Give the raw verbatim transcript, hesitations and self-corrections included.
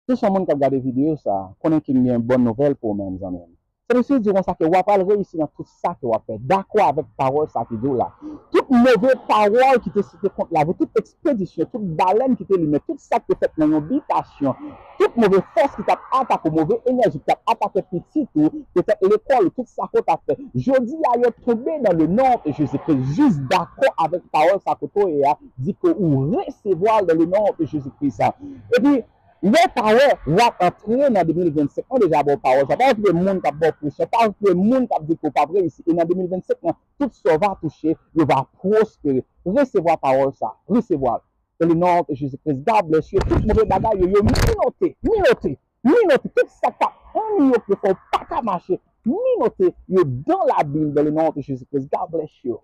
Si w se yon moun k ap gade videyo sa, konnen ke m gen yon bòn nouvèl pou ou menm, zanmi m. Sentespri di konsa ke w pral reyisi nan tout sa ke w ap fè. Dakò avèk pawòl sa ki di w la. Tout move pawòl ki te site kont lavi w, tout ekspedisyon, tout balèn ki te limen, tout sa ki te fèt nan yon bitasyon, tout move fòs ki t ap atake w, move enèji ki t ap atake pitit ou, petèt lekòl ou, tout sa ke w t ap fè. Jodi a, yo tonbe dans le nom de Jésus-Christ. Jis dakò avèk pawòl sa kote w ye a, di ke ou resevwa l dans le nom de Jésus-Christ. Epi, lè w ta wè, w ap antre nan de mil vennsenk lan deja ba w pawòl sa. Pa okipe moun k ap ba w presyon, pa okipe moun k ap di ke w p ap reyisi. E nan de mil vennsenk lan, tout sa w va touche, yo va pwospere. Resevwa pawòl sa. Resevwa l. Dans le nom de Jésus-Christ, God bless you. Tout move bagay yo, yo minote, minote, minote. Tout sa k ap anni yo ke fè w pa ka mache, minote yo dans la Bible, dans le nom de Jésus-Christ. God bless you.